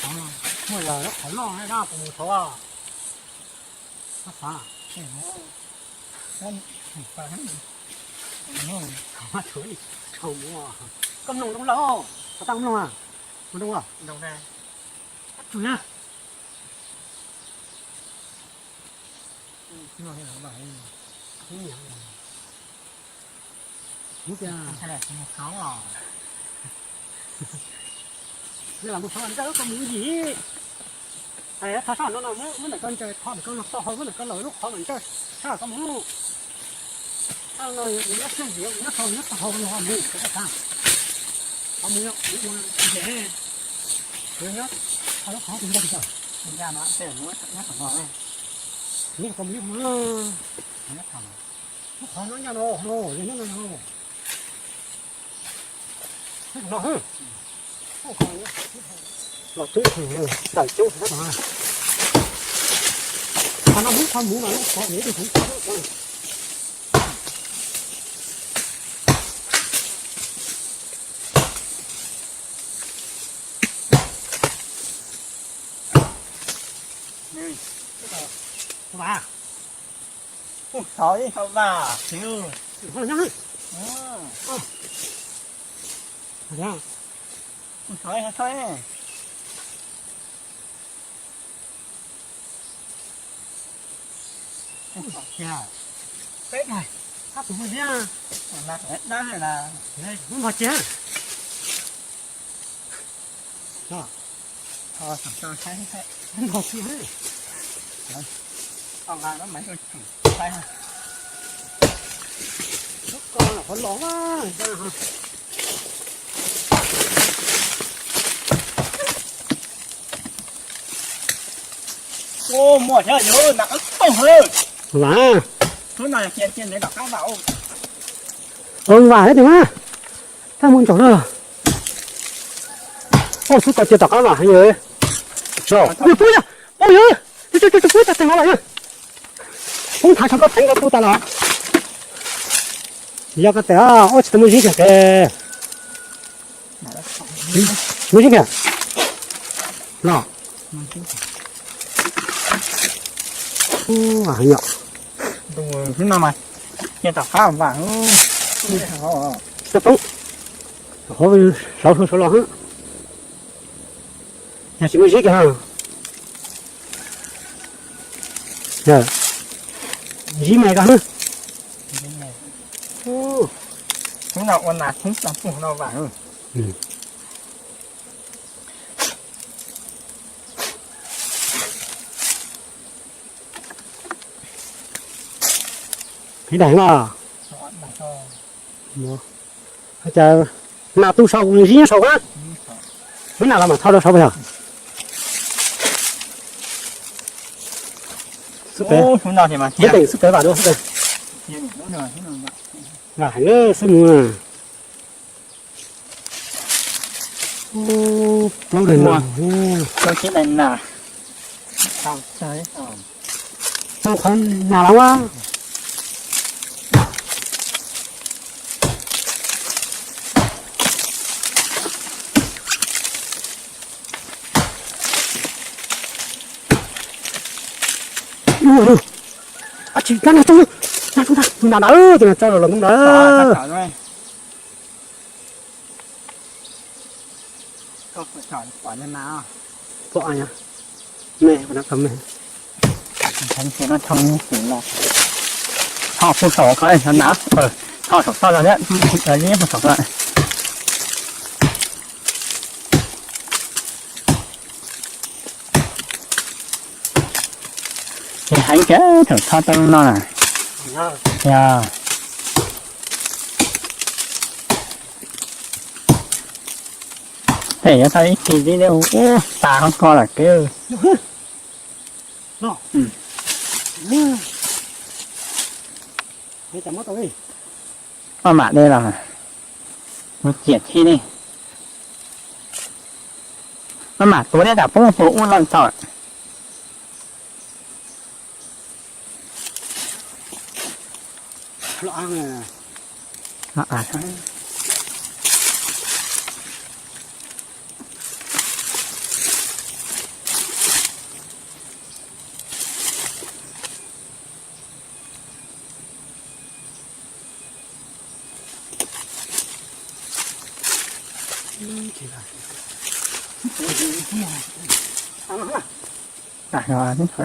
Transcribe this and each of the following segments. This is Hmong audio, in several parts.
Muaj yog lub qhov loj dab kuv mus thov. Koj mloog zoo lawm, koj tau mloog a? Mloog a? Tsum na. Mus tias, mus xyov ntawm koj mus yim. Thov sab no no, muab ntawm koj ntsaws, thov ntawm koj los tau hau, muab ntawm koj los lub qhov los ntsaws, sab koj mus. Sab no nyob siab ntsis, nyob tau nyob tau hau los mus koj sab. Qhov mus nyob ntses, nyob tau lub qhov tus ntsaws tawm. Nyob tau mus, lub qhov no nyob no, nyob no no. Los coob, tawm coob. Qhov no muab qhov mus no, qhov mus tus tus. Vas, mus xyov ib hau vas xwb. Peb mas, kab tus mus thiab. Dab la, mus npog cia. Npog cia. Ko los qhov los. Ua muaj thiab yog nag qab toog lawm. Vam. Hnub no cia cia ntev tom qab vam. Vam thiab tus na. Tag mus ntsaum lawm. Ua xub ko cia tom qab vam heev yog. Pub yog, pub yog. Pub tag tes no los yog. Pub thav tsho koj theev koj pub tas los. Yog koj tes ua tsis tau muaj zib kiag ke. Muaj zib kiag. Los. Ua heev yom. Tus no mas cia tom qab vam. Tsis poob. Qhov saud saud los hab. Yog tsis muaj zib kiag. Zib me ko hab. Hnub no ua nas hnub no pug no vam. Ib daim no. Cas nas tu saud zib nyob saud a. Muab nas los mam thauj rau saud puas yog? Xub pem, xub pem vam dua xub pem. Vam heev xwb mus. Plaub daim nas. Plaub tsib daim nas. Tau qhov nas los a. Ab tsi, nas tso, nas tso, nas tso, tus nas na, tus nas tso los los ntoo na. Pom me, me. Thauj pug saum ko na, thauj saum toj los thiab, ib pug saum ko. Ces heev kiag thaum txhob tau no na. Yog. Pem yuav tau ib kis li ub tas hauv ko lawm kev. Maj mam de los mus ciam txhij ne. Maj mam tuav thiab tsam poob puag ub loj txaus. Nas no,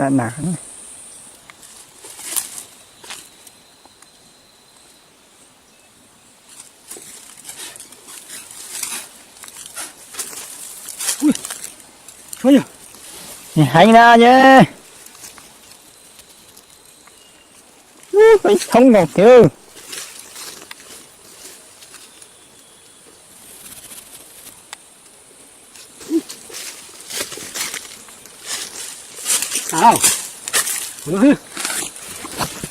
nas no. Heev na yej. Peb thoob nkaus tiag.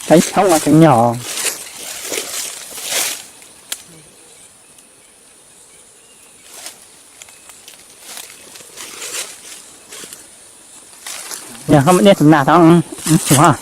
Peb thoob mas tseem nyog. Yog koj muaj dej tus nas tod xyuas.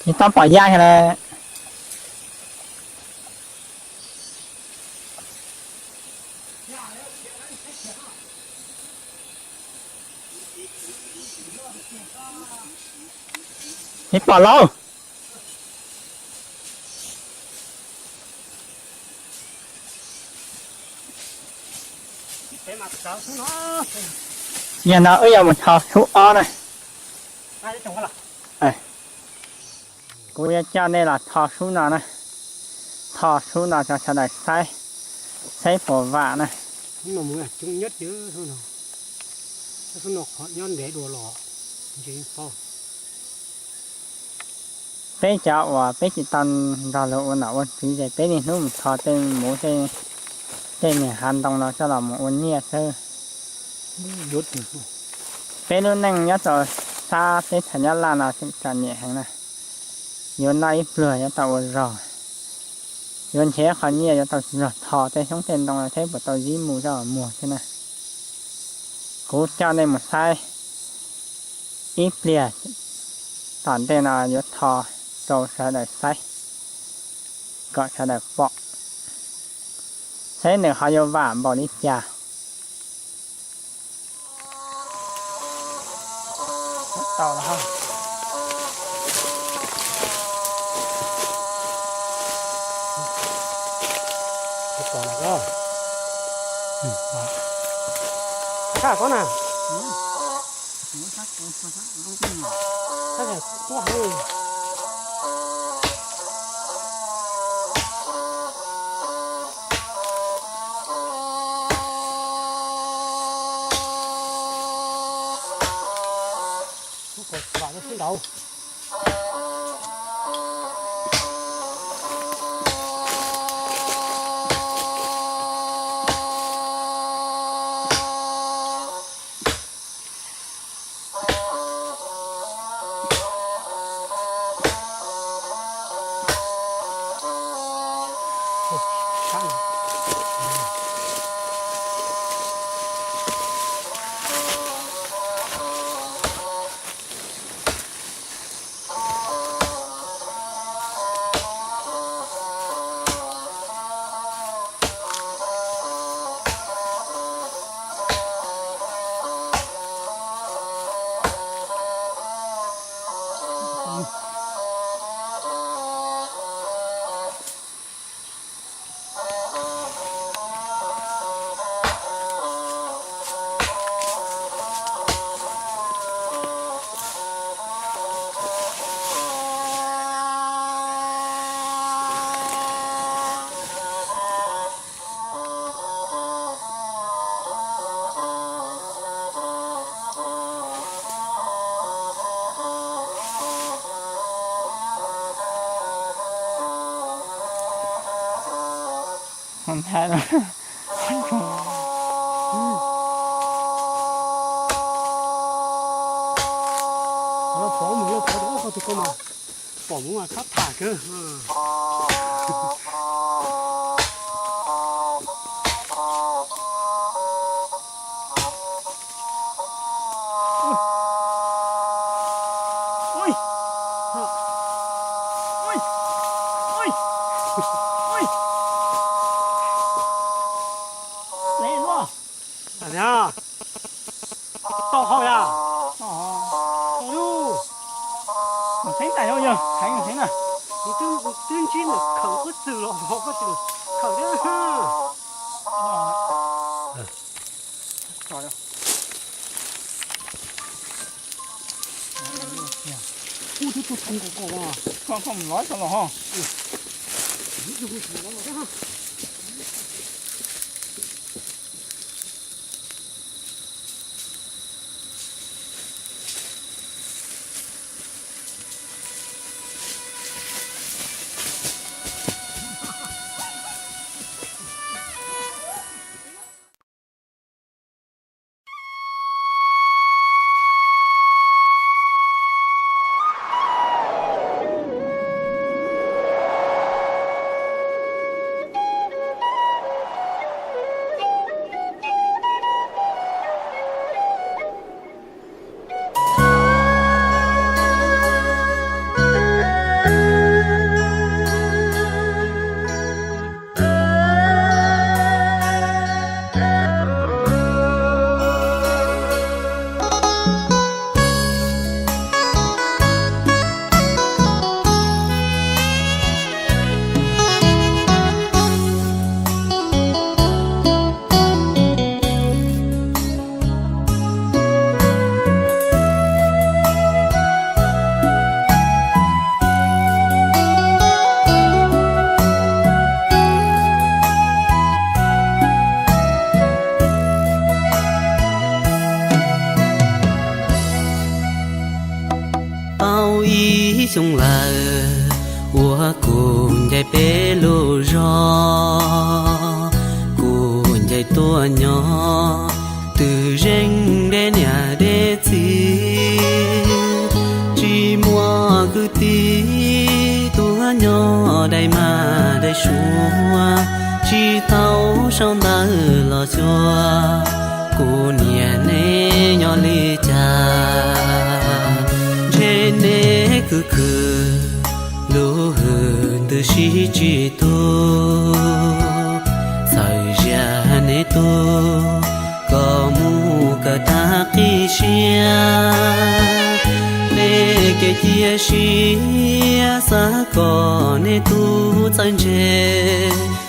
Tsis tau pom yaj lawm. Tsis pom lauj. Yog no wb yuav mus tho sub ob na. Kuv yuav coj nej los tho sub no na. Tho sub no rau sawv daws saib, saib puas vam na. Peb cov uas peb tsis tau nrog luag ua nom ua tswv ces peb niaj hnub mus tho tej muv tej niag hav ntoo no coj los mus ua nyiaj xwb. Peb lub neej nyob rau sab teb chaws Nyab Laj no tseem txom nyem heev na. Yuav noj ib pluag yuav tau ua zog, yuav nrhiav qhov nyiaj yuav tau zog tho tej xyoob tej ntoo no thiab puas tau zib mus coj muag thiab na. Kuv coj nej mus saib ib pliag, tom ntej no yuav tho rau sawv daws saib, kom sawv daws pom, saib nws ho yuav vam npaum li cas. Pom mus, pom tus ko mas, pom mus mas txhob tham kawg. Heev na, yog heev heev na. Twb ntsib ntawm khawm pob txwm los vov pob txwm khawm thiab. Ub, twb tuaj tau nkaus ko los. Koj mus lov tau los ho. Tau ib xyoo lawm uas kuv ncaim peb lub zos, kuv ncaim tuaj nyob twb zeeg deb niam deb txiv, tsis muaj kwv tij tuaj nyob dai mas dai suav, tsis tau sau ntawv los xyuas kuv niam neb nyob li cas. Ntshe neb khwv khwv lub hwm ntws sib tsis tu, txawm zias neb tub kom mus kawm tag qib siab. Neb kev cia siab xav kom neb tub txawj ntse,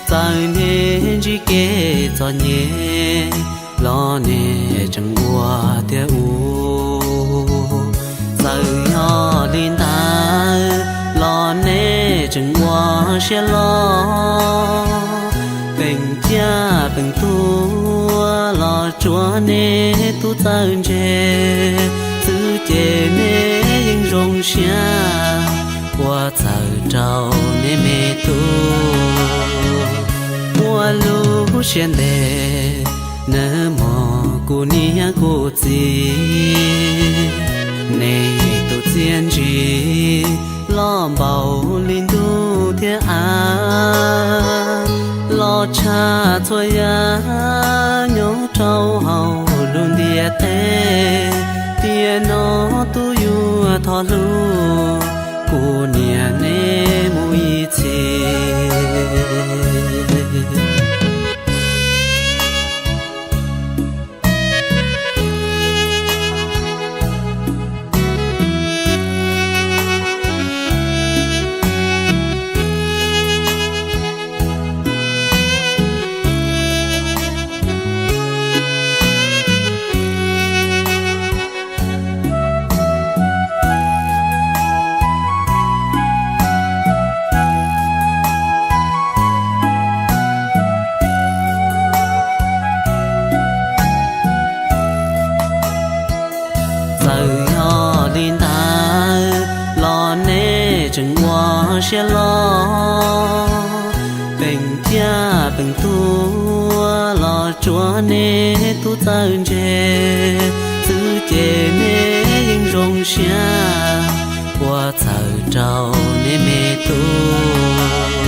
txawm neb ntsib kev txom nyem los neb tseem ua tiag ub. Txawm yog li ntawd los neb tseem ua siab loj, peem ciaj peem tuag los tsuav neb tub txawj ntse xwb ces neb yeej zoo siab ua txawm rau neb me tub. Muaj lub siab ntev nawb mog kuv niam kuv txiv, neb tus txiaj ntsig loj npaum li ntuj thiab av, los tshaj txhua yam nyob rau hauv lub ntiaj teb. Tiam no tub yuav thov hlub kuv niam neb mus ib txhis. Txawm yog li ntawd los neb tseem ua siab loj, peem ciaj peem tuag los tsuav neb tub txawj ntse xwb ces neb yeej zoo siab ua txawm rau neb me tub.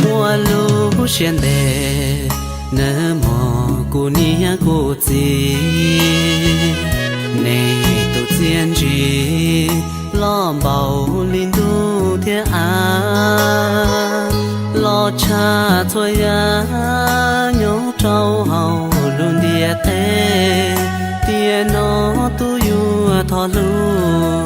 Muaj lub siab ntev nawb mog kuv niam kuv txiv, neb tus txiaj ntsig loj npaum li ntuj thiab av, los tshaj txhua yam nyob rau hauv lub ntiaj teb. Tiam no tub yuav thov hlub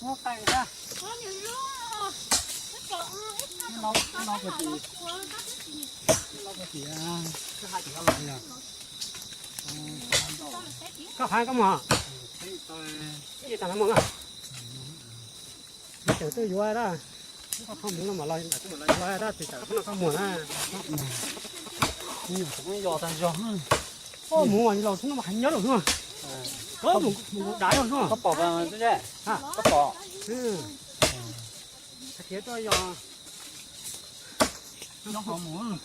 Muab qeej na. Ib no puas tim, ib no puas tim, ib no puas tim, ib no puas tim, koj hais koj mus, ib tag mus na. Tseem twb yuav dab, koj thaub mus no mas los yuav dab tsis tawm no koj mus na. Yos tag zog. Koj mus mas los txhob no mas heev nyob lawm no. Koj mus dav yog no. Koj pom koj pom. Hais tias tuaj yog nyob qhov mus,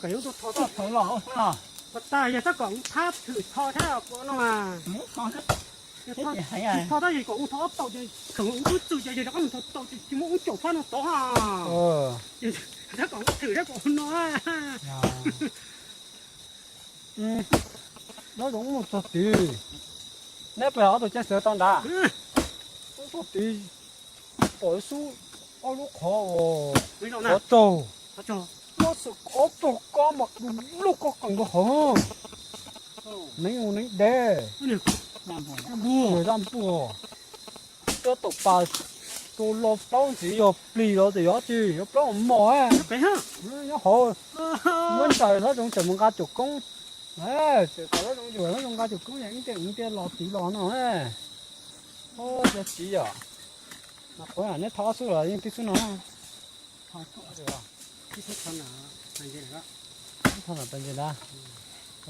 kom yus tuaj tho toj thaum los no. Pas tas yog tab kom thab thwm tho thab no mas. Tsis tho tab yog kom ua tho ob tau ces thaum ua twb txwm ces yog rov qab mus tho tau ces tsis muaj ub caum fab no tod ha. Tab kom ua thwm tab kom ua no. Nyob zoo mus txog tid. Neb pem ob tug ceev xwm tau nrad. Ub txog tid, pom xub ob lub qhov uas qhov tsaug. Nyob xwm qhov tsaug koj mas du lug koj qees rau hauv. Neeb mus neeb deb. Zaj npuag. Coj tau pas, tau los plaub ntxiv yog plig los tias yog tsis yog plaub mos. Nyob hauv, muab ntaws hlob zoov tseem mus nqa cuam koob. Tseem kom hlob zoov yuam hlob zoov nqa cuam koob yog ib tiaj ib tiaj los tid los no. Ua cas tsis yom. Mas qhuav neb tho ob xub los yeej tib xub no. Tho nram pas ntses ntag.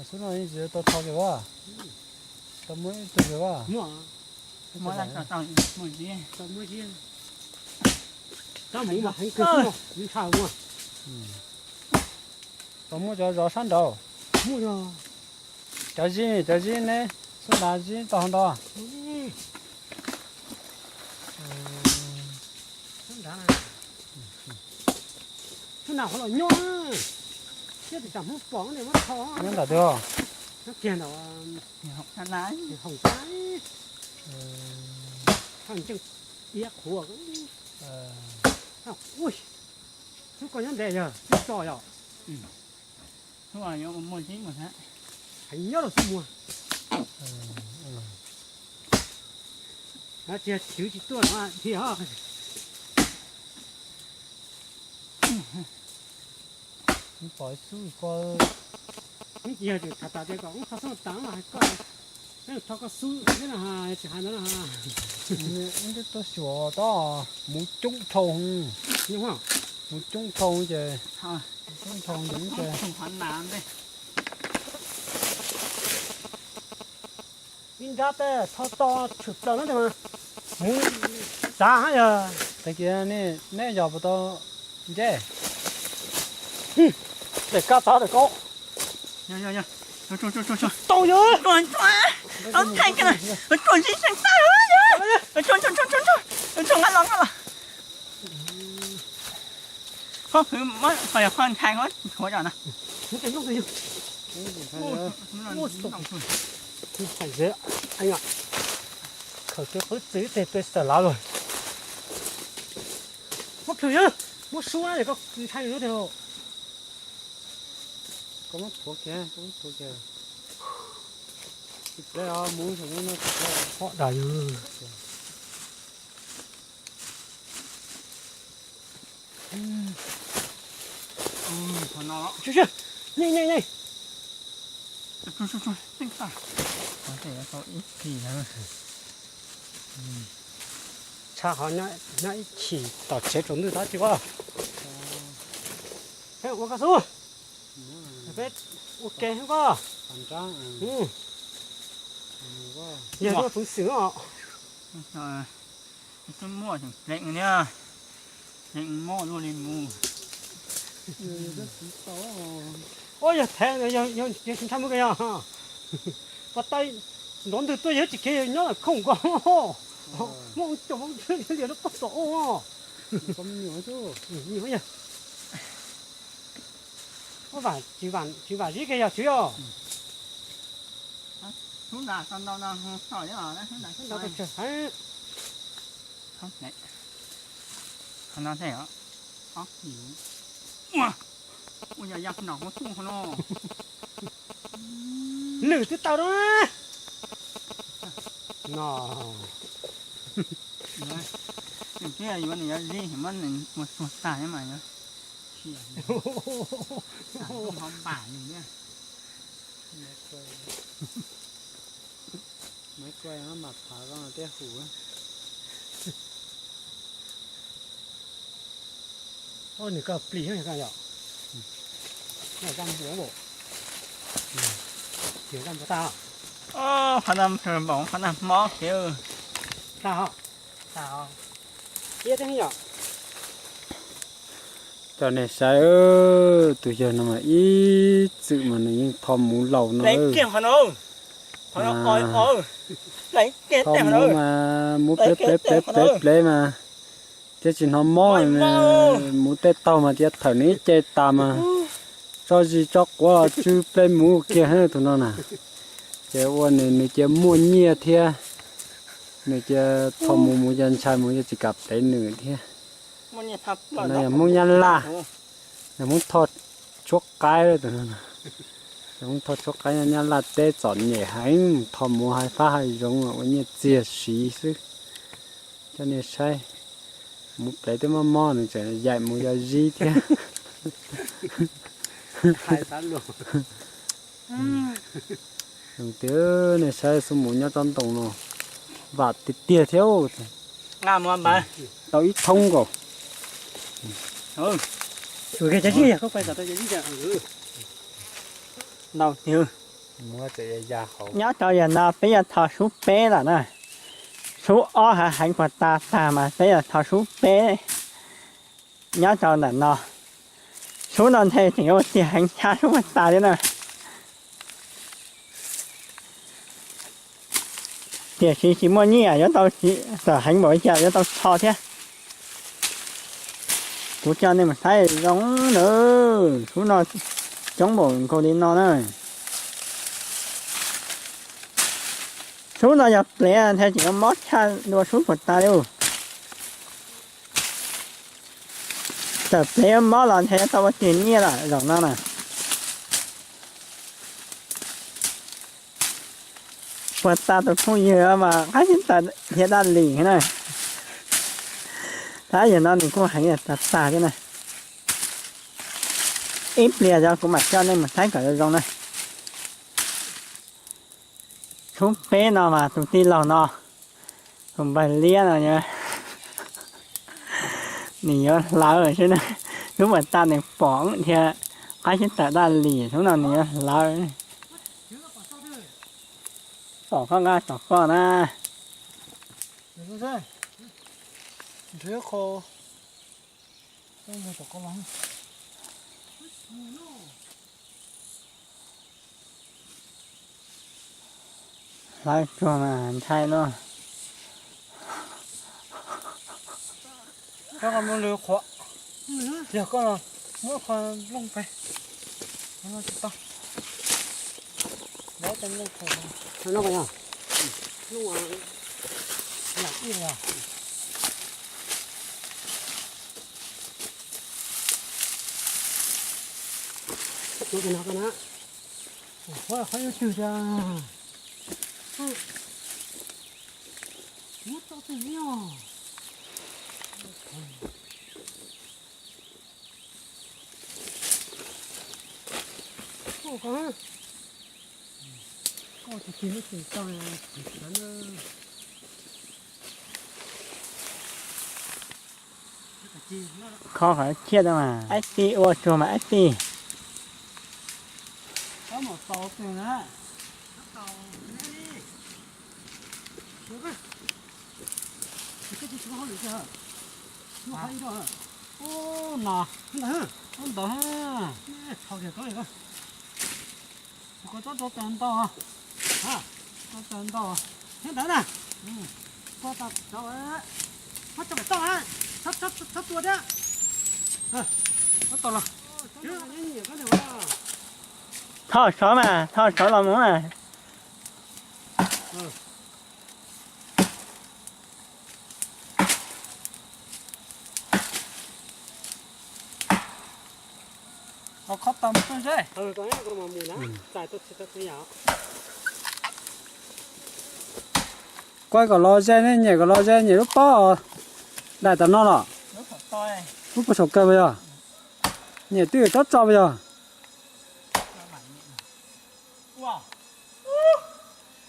Xub no yeej tsis tau tho kiag as. Tau muab ib tug kiag as. Tau muab mas heev kawg xwb no, ntshai ua. Tau muab cov zov sab nraud. Cov zib, cov zib neb xub nrad zib tau hov ntau. Xub nrad, xub nrad qhov los nyob, thiab tsis tsam Hmoob pom ne muab tho. Nyob nram twg? Nyob kiag ntawm hoom sab, hoom sab, ntseej iab qhuav. Ui, xub koj nyob ntev yog xub tso yog. Heev nyob los xub muag. Tsis, tsis tuaj no thiab. Pom xub ko. Ib ntsis yog tseem tham tas tias kom wb tho xub tas mas hais koj, wb tho koj xub thiab no, tsis hais ntawd no. Wb twb tuaj xyuas tab mus coob dhau, mus coob dhau ces, coob dhau ces wb ces. Ib nrab tej tho to tshwm plaws no mas hmoov txav hab yog. Tag kis neb yog puas tau ntsej? Daim kab txav daim kaub. Tau yog. Khaws kiag qwb txwv tej peb xav lav los. Muab plhws yog, muab suab koj ntshai yog tiag. Koj muab thuav kiag, koj muab thuav kiag. Tsis plev os, mus thaum no tsis plev os. Hom dam yog. Qhov no los. Sib sib, nej nej nej. Tau ib kis. Tshaj qhov nyob ib chim tom tsev tsaus ntuj tab tsis ua. Peb ua koj xub. Peb ua ke koj. Yog lub peev xwm os. Muaj pleev thiab, pleev mob luaj li mus. Ua yog thev, yog tsis ntshai mus ko yog. Pas tais nrov ntwg tuaj yog tsis khiav nyob khoom nkaus. Muaj ua caum liam no poj tom. Ua vam tsis vam zib kiag yog tswv yog. Ntau tus tsawg heev. Qhov no thiaj yog ob kis. Ua, ua yam yam kuv nom muab tuaj qhov no. Lwm twb tau rau na. No. Nws twb yuav nws yuav zib muab nws ua tuag tag mas yog. Ho npam nws thiab. Maiv koj mas phav zoo tiab hum. Nws koj plig yog, zaj npua, zaj npua tag. Qhov no npaum qhov no mob kiag. Tag, tag. Coj nej saib, tus yawg no mas ib txwm mas nws yeej tho muv laus no. Tho muv mas muv plev plev plev plev plev mas thiab tsis hnov mob. Muv tej taug mas cia thawm nws ib ce tas mas tso zis tso quav los tsw plej muv kiag tus no na. Ces ua nws, nws cia muaj nyiaj thiab, nws cia tho muv, muv cia ntshai, muv cia tsis kam plev nws thiab. No yog Hmoob Nyab Laj, yog Hmoob Thoj Tshuab Qaib tus no. Yog Hmoob Thoj Tshuab Qaib, Nyab Laj teb txom nyem heev, tho muv hais fab hais zoov ua nyiaj txiag siv xwb. Coj nej saib, muv plev twb mob mob nws tseem yaim mus yos zib thiab. Tias nej saib xub mus nyob tsob ntoo no, vam tiag tiag thiab. Tau ib thoob nkaus. Nyob rau yam no peb yuav tho sub peb lawm na. Sub ob hav heev puas tas tag mas peb yuav tho sub peb. Nyob rau ntawm no, sub no nthe tseem yuav tiag heev tshaj sub puas tas thiab na. Tiam sis tsis muaj nyiaj yuav tau, txawm heev npaum li cas yuav tau tho thiab. Kuv coj nej mus saib zoo na, sub no coob npaum nkaus li no na. Sub no yog plev nthe tseem yuav mob tshaj dua sub puas tas li. Txawm plev mob los nthe yuav tau ua tiag nyiaj lawm zaum no na. Puas tas tus phooj ywg mas qab xib tawm thiab daj lim na. Tab yam no nws kuj heev tas tas thiab na. Ib pliag yog kuv mam coj nej mus saib kom zoo zoo na. Sub peb no mas tus tij laug no, tus npawg liab no, nws yuav hlawv xwb na. Sub puas tas nws pom thiab, qab xib tawm daj lim sub no nws yuav hlawv. Pom koj nqa tom koj na. Hlawv tsuag mas ntshai no. Koj muab lwg qhuav, yog koj muab qhov looj pem, no tsis tau. Muab tej looj qhuav no, qhov yuav twg a? Muab tau twg os? Kho qhov ciaj tau mas ib txhij ua tsuag mas ib txhij. Koj tsob rau tawm ntau, tsob tawm ntau, thiab ntawd na. Koj tau, tau, tau, tau, tau tua thiab. Tau los. Thoj sov mas, thoj sov los mus mas. Los khob tau mus txog ze. Kuaj kom los ze ne, nyem kom los ze, nyem lub pob daim tom no los. Lub pob saum kawg puas yog? Nyem twb tsob tso puas yog?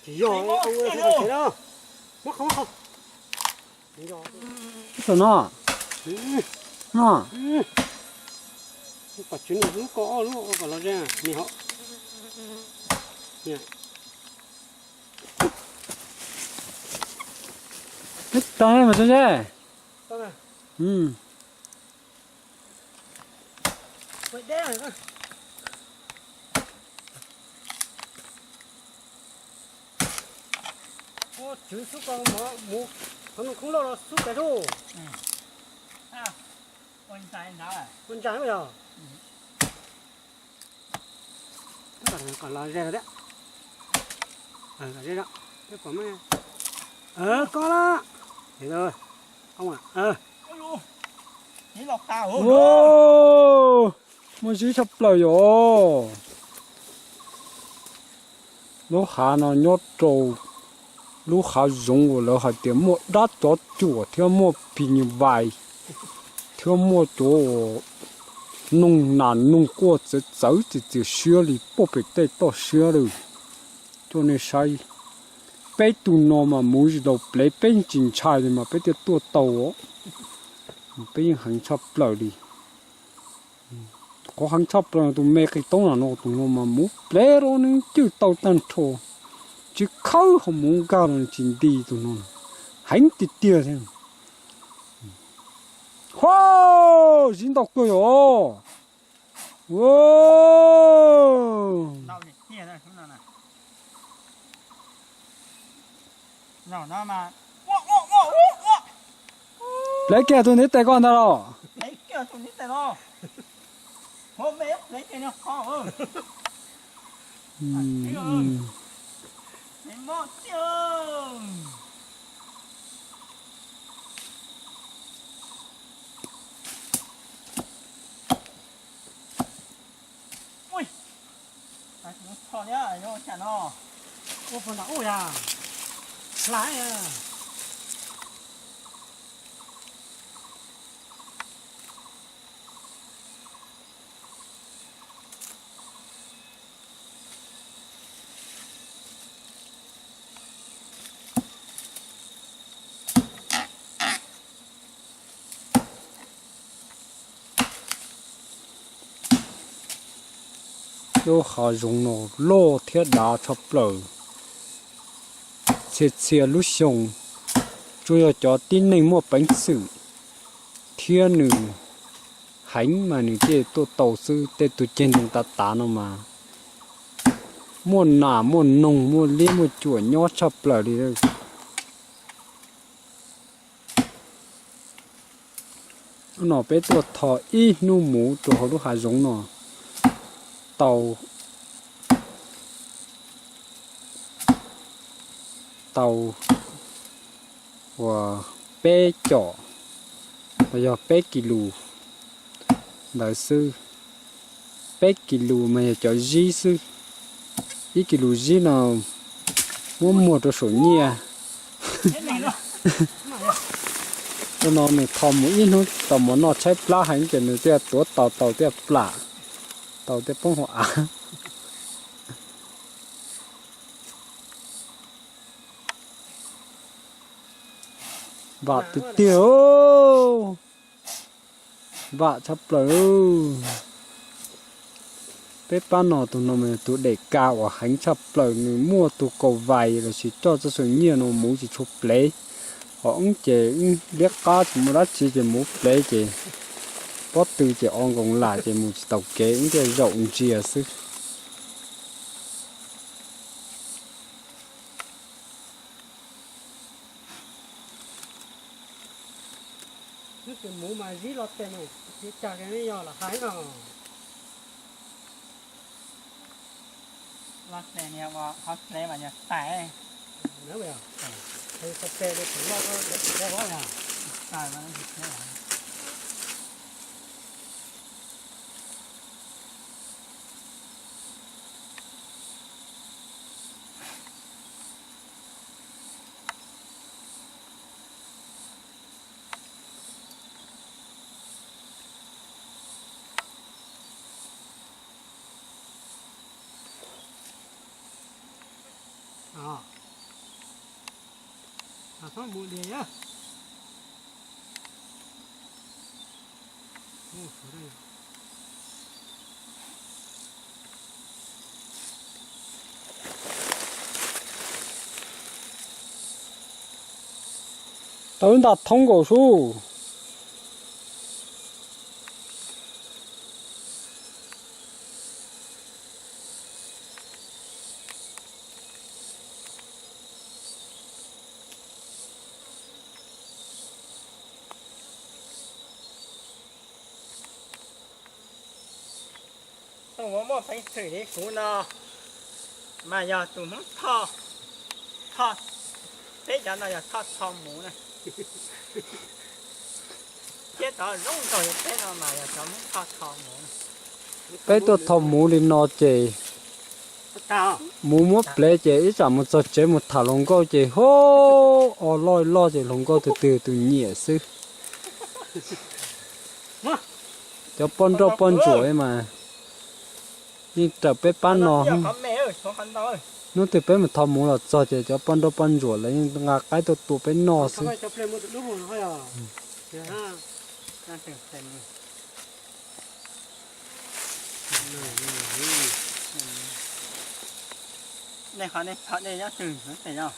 Ub, saum no, no. Tau mas tau ze. Ua tswv xub ko mov mus, qhov nws khoob loj los xub pem lub. Ua ntsa yog. Kom los ze thiab. Ze, peb pom me, koj la. Muaj zib tshaj plaws yom. Lub hav no nyob rau lub hav zoov uas lawv hais tias muaj dab cov cuam thiab muaj phis nyuj vais thiab muaj cov noog nas noog quaj txawv txawv txias txias siab li poj pem tej toj siab lawm. Coj nej saib, peb tus no mas mus zis laus plev peb tsis ntshai li mas peb thiaj tuaj tau. Peb yeej heev tshaj plaws li. Qhov heev tshaj plaws tus me qis toob no no, tus no mas mus plev rau nws cwj tau tag nrho, tsis khawb ho mus nkag los tsis nti tus no, heev tiag tiag thiab. Ho, zib ntau kawg yom. Plev kiag tus ntiv tes koj ntag los. Lub hav zoov no loj thiab dav tshaj plaws. Txhia txhia lub xyoo, tsuas yog cov tib neeg muaj peev xwm thiab nws heev mas nws thiaj tuaj tau xwb. Tej tus ceg ntoo tav tav no mas muaj nas muaj noog muaj liab muaj cuam nyob tshaj plaws li. Hnub no peb tuaj tho ib hnub muv rau hauv lub hav zoov no, tau, tau uas peb com los yog peb kis lus ntawd xwb. Peb kis lus mas yog cov zib xwb. Ib kis lus zib no muab muag rau saum nyiaj. Hnub no nws tho mus ib hnub tau mov noj tshaib plab heev ces nws thiaj tuav tau tau thiaj plam, tau thiaj poob hauv av. Vam tiag tiag, vam tshaj plaws. Peb pab no tus no mas yog tus dej ka uas heev tshaj plaws, nws muaj tus kaus vais los sis coj txoj saw nyiaj no muv tsis tshua plev. Ho wb ces wb liab qab tsis muaj dab tsi ces muv plev ces pob tw ces o nkoos lam ces mus tsis taus kev, wb thiaj zaum ntsia xwb. Hnub twg muv mas zib lo tes no, tsis cas li yog lam hais no. Lo tes niag ua qhov plev mas yog tais. Tau ib nta thoob nkaus sub. Tus uas muaj peev xwm li kuv no mas yog tus Hmoob Thoj, Thoj, peb cov no yog Thoj Tho Muv na. Thiab cov zoo nraug li peb no mas yog cov Hmoob Thoj Tho Muv. Peb tuaj tho muv li no ces muv muab plev ces ib tsam mus txog tsev mus tham hluas nkauj ces ho o loj loj ces hluas nkauj tus twg tus nyiam xwb. Cov poj nrauj poj ntsuam mas yeej raws peb pab no. Hnub twg peb mus tho muv los txog ces cov poj nrauj poj ntsuam lawv yeej nqa qaib tuaj tua peb noj xwb. Nej qhov nej tho dej nyob twg tes no?